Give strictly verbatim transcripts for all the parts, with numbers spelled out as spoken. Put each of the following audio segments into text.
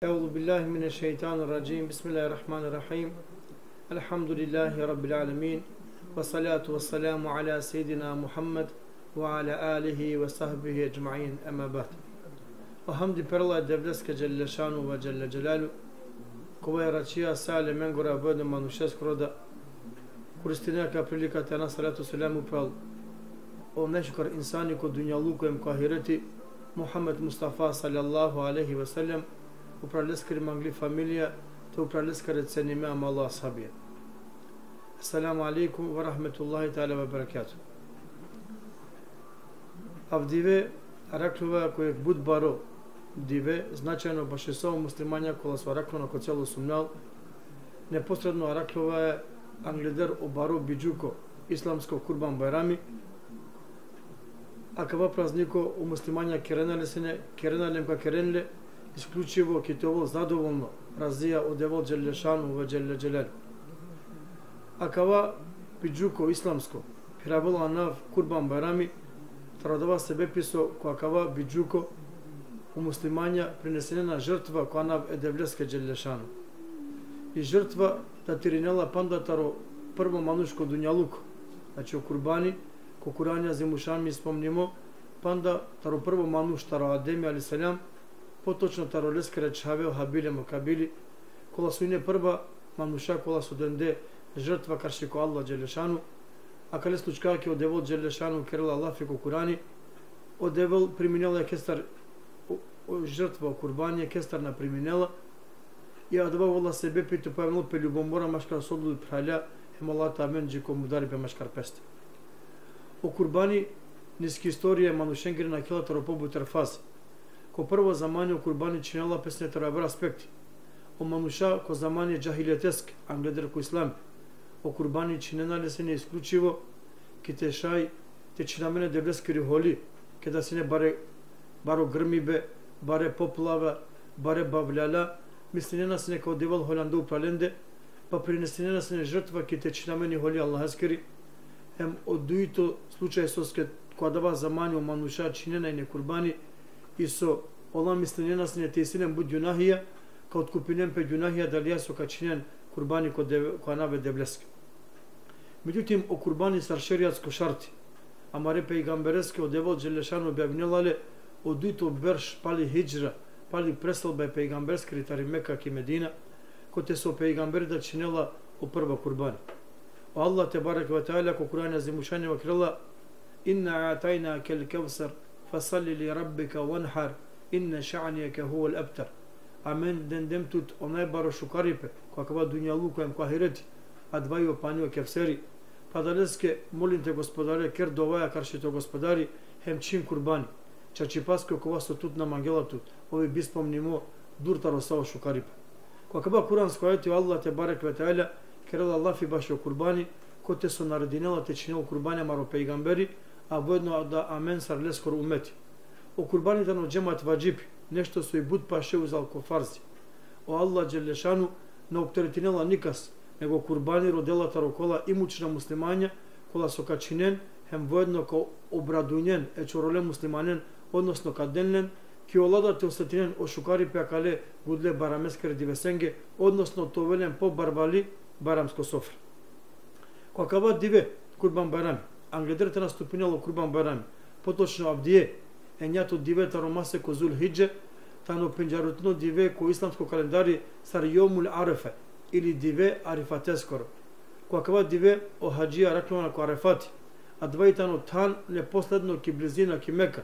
أعوذ بالله من الشيطان الرجيم. بسم الله الرحمن الرحيم. الحمد لله رب العالمين. والصلاة والسلام على سيدنا محمد وعلى آله وصحبه أجمعين. أما بعد. O hamdi perela e Devleske Dželle Šanu ve Dželle Dželalu, kova e račija sa elemengoro, a voedno manušeskoro roda, koristinea ka prilika te ana salatu selam upral o najšukar insani ko dunjaluko em ko ahireti, Muhammed Mustafa sallallahu alejhi ve sellem, upral leskiri mangli familija, te upral leskere cenime amala ashabija. Esselamu alejkum ve rahmetullahi teala ve berekatuhu. Avdive arakhljovaja ko jekh but baro dive, značajno bašo sa o muslimanja kola so arakhljovaja ko celo sumnal, neposredno arakhljovaja angleder o baro bidžuko islamsko Kurban Bajrami. Akava prazniko o muslimanja kerena le sine, kerena le em ka keren le, isključivo ki te ovel zadovolno, razija o Devel Dželle Šanu ve Dželle Dželalu. Akava bidžuko islamsko, phiravela anav Kurban Bajrami, taro adava sebepi so ko akava bidžuko o muslimanja prinesinena žrtva ko anav e Devleske Dželle Šanu. I žrtva datirinela panda taro prvo manuš ko dunjaluko. Znači, o kurbani, ko Kurani Azimušan mi spomnimo, panda taro prvo manuš, taro Ademi alejhi selam, potočno taro leskere čhave o Habili em o Kabili, kola so ine prva manuša kola so dende žrtva karši ko Allah Dželle Šanu. Akale slučkake o Devel Dželle Šanu kerela lafi ko Kurani, o Devel priminela jekestar o, o žrtva, o kurbani jekestar na priminela, i adava ovela sebepi te pojavinel pe ljubomora maškar so dujto phralja, hem Allah te aven dži ko mudaripe maškar peste. O kurbani niski istorija e manušengiri nakhela taro pobuter faze. Ko prvo zamani o kurbani čhinela pe sine taro javer aspekti. O manuša ko zamani e džahilijeteske, angleder ko islami, o kurbani čhinena le sine isključivo ki te šaj te čhinaven e Devleskiri holi, keda sine bare, baro grmibe, bare poplava, bare bavljala, mislinena sine kaj o Devel holjando upral lende, pa prinesinena sine žrtva ki te čhinaven i holi Allaheskiri. Hem o dujto slučaj soske ko adava zamani o manuša čhinena ine kurbani, i so ola mislinena sine te isi len but gjunahija, ka otkupinen pe gjunahija adalea so ka čhinen kurbani ko Deve-, ko anav e Devleske. Međutim, o kurbani sar šerijatsko šarti amare pejgambereske o Devel Dželle Šanu objavinela le o dujto berš pali hidžra, pali preselba e pejgambereskiri tari Meka ki Medina, kote so o pejgamberi da čhinela o prvo kurbani. O Allah tebareke ve teala ko Kurani Azimušani vakerela: "Inna a'tajnakel kevser, fesalli li rabbike venhar, inne šanieke huvel ebter." Amen dendem tut o najbaro šukaripe ko akava dunjaluko em ko ahireti, adava i o pani o Kevseri. Pa adaleske molin te Gospodare, ker dovaja karši to Gospodari, hem čhin kurbani. Čačipaske okova so tut na mangela tut, ov i bispomnimo dur taro sa o šukaripe. Ko akava kuransko ajeti o Allah tebareke ve teala kerela lafi bašo kurbani, kote so naredinela te čhinel kurbani amaro pejgamberi, a voedno da amen sar leskoro umeti. O kurbani tano džemat vadžipi, nešto so i but paše uzal ko farzi. O Allah Dželle Šanu na opteretinela nikas, nego kurbani rodela taro kola imućna muslimanja, kola so ka čhinen, hem voedno ka obradujnen e čorole muslimanen, odnosno ka den len, ki ola da te osetinen o šukaripe akale gudle Bajrameskere divesenge, odnosno te ovel len po barvali Bajramsko sofra. Ko akava dive, Kurban Bajrami, angleder te nastupinel o Kurban Bajrami, potočno avdive, enjato dive taro masek o Zul Hidže, tano pendžarutno dive ko islamsko kalendari sar Jomul Arefe, ili dive Arifateskoro. Ko akava dive o hadžija arakhljovaja ko Arefati. Adava i tano than neposredno ki blizina ki Meka.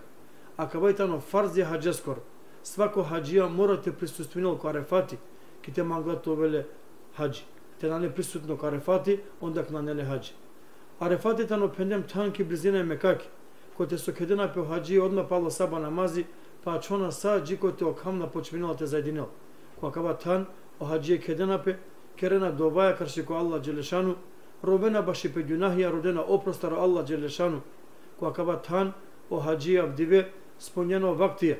Akava i tano farzi hadžeskoro. Svako hadžija mora te prisustvinel ko Arefati, ki te mangla te ovel le hadži. Te nane prisutno ko Arefati, onda ka nane le hadži. Arefati tano phendem than ki blizina e Mekake, kote so kedena pe o hadžija odma palo saba namazi, pa ačhona sa dži kote o kham na počminela te zajdinel. Ko akava than o hadžija kedena pe, kerena dovaja karši ko Allah Dželle Šanu, rovena baši pe gjunahija, rodena oprost taro Allah Dželle Šanu. Ko akava than o hadžija avdive spolnjena o vaktija.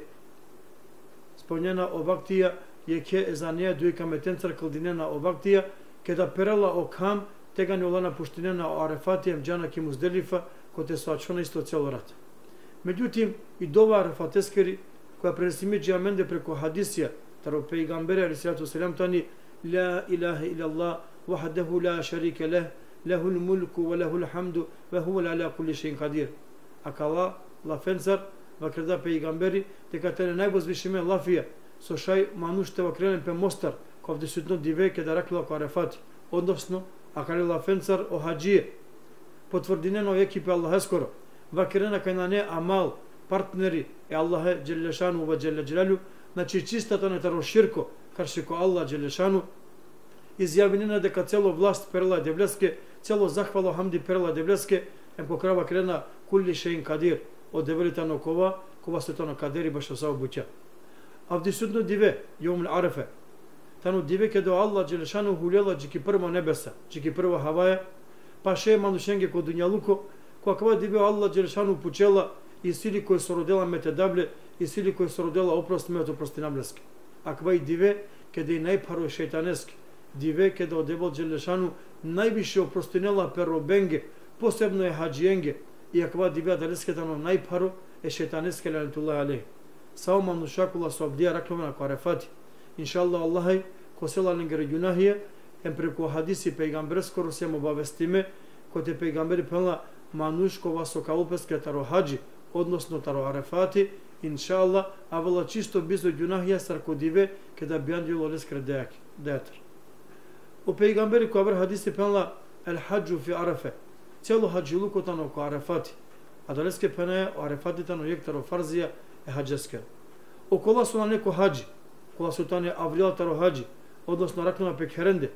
Spolnjena o vaktija, jekhe ezanea, duj ikametencar kldinena o vaktija, keda perela o kham, tegani ola napuštinena o Arefati em džana ki Muzdelifa, kote so ačhona isto celo rat. Međutim, i dova Arefateskeri, koja prenesimi dži amende preko hadisija, Taro pejgamberi alejhi salatu ve selam tani: La ilahe illallah, vahdehu la šerike leh, lehul mulku ve lehul hamdu, ve huve ala kulli šejin kadir. Akala lafencar vakerda pejgamberi deka tane najvozvišime lafija so šaj manuš te vakerel len pe mostar ko avdisutno dive keda arakhlola ko Arefati, odnosno akale lafencar o hadžije potvrdinena o jekhipe Allaheskoro, vakerena kaj nane amal partneri e Allahe dželle šanuhu ve dželle dželaluhu, znači čista tane taro širko karši ko Allah dželle šanuhu. Izjavinena deka celo vlast perela e Devleske, celo zahvalo, hamdi perela e Devleske, hem ko kraj vakerena kulli šejin kadir, o Develi tano kova, kova so tano kaderi bašo sa o bukja. Avdisutno dive, jevmul Arefe, tano dive keda o Allah dželle šanuhu hulela dži ki prvo nebesa, dži ki prvo havaja, paše manušenge ko dunjaluko. Ko akava dive o Allah dželle šanuhu pučela: Isi li koj so rodela me te dav le, isi li koj so rodela oprost me te oprostinav leske? Akava i dive keda i najpharo e šejtaneske, dive keda o Devel dželle šanuhu najviše oprostinela pe robenge, posebno e hadžijenge, i akava dive adaleske tano najpharo e šejtaneske, lanetullahi alejh. Sa o manuša kola so avdive araklovena ko Arefati, inšallah, o Allahaj kosela lengere gjunahija, hem preku hadisi pejgambereskoro siem obavestime, kote pejgamberi phenela: Manuš kova so ka avol peske taro hadži, odnosno taro Arefati, inšallah, avela čisto bizo gjunahija sar ko dive keda bijandilo leskere dajak-, dajatar. O pejgamberi ko aver hadisi phenela: El hadžu fi Arefe. Celo hadžiluko tano ko Arefati. Adaleske phenaja o Arefati tano jekh taro farzija e hadžeskere. Okola so nane ko hadži, kola so tane avrijal taro hadži, odnosno arakhlena pe kherende,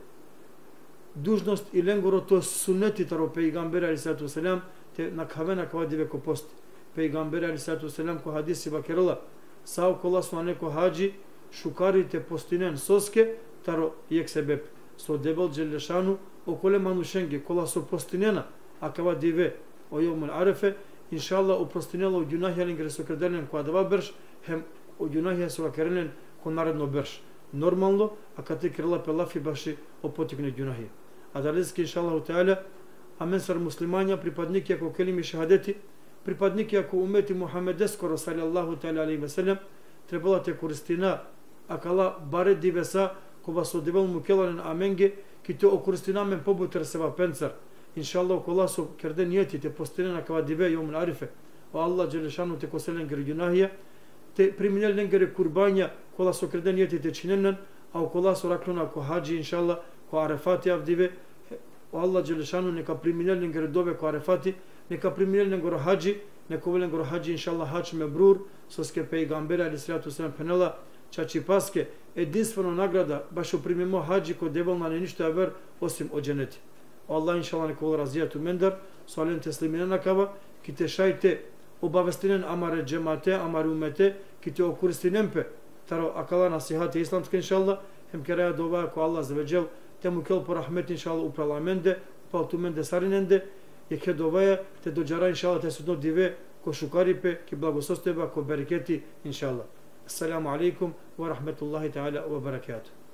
dužnost i lengoro, to suneti taro pejgamberi alejhi salatu ve selam, te nakhaven akava dive ko posti. Pejgamberi alejhi salatu ve selam ko hadisi vakerela: Sa okola so nane ko hadži, šukari te postinen. Soske? Taro jekh sebep. So Devel dželle šanuhu okole manušenge kola so postinena akava dive, o jevmul Arefe, inšallah, oprostinela o gjunahija lengere so kerena len ko adava berš, hem o gjunahija so ka kerena len ko naredno berš. Normalno, akate kerela pe lafi baši o potikne gjunahija. Adaleske, inšallahu teala, amen sar muslimanja, pripadnikija ko kelimi šehadeti, pripadnikija ko umeti Muhammedeskoro, sallallahu teala alejhi ve sellem, trebela te koristina akala bare divesa kova so Devel mukela len amenge, ki te okoristina amen pobuter sevapencar. Inšallah, okola so kerden nijeti te postinen akava dive, jevmul Arefe, o Allah dželle šanuhu te kosel lengere gjunahija, te priminen lengere kurbanja kola so kerden nijeti te čhinen len, a okola so arakhlena ko hadži, inšallah, ko Arefati avdive, o Allah dželle šanuhu neka priminen lengere dove ko Arefati, neka priminen lengoro hadži, neka ovel lengoro hadži, inšallah, hadž mebrur, soske pejgamberi alejhi salatu ve selam phenela: Čačipaske edinstveno nagrada bašo primimo hadži ko Devel nane ništo javer osim o dženeti. O Allah, inšallah, neka ovel razija tumendar so alen te sliminena akava, ki te šaj te obavestinen amare džemate, amare umete, ki te okoristinen pe taro akala nasihati islamske, inšallah, hem keraja dova ko Allah azze ve dželle te mukel po rahmeti, inšallah, upral amende, upral tumende sarinende, jekhe dovaja te dodžara, inšallah, te sudno dive ko šukaripe, ki blagostojba, ko bereketi, inšallah. Esselamu alejkum ve rahmetullahi teala ve berekatuhu.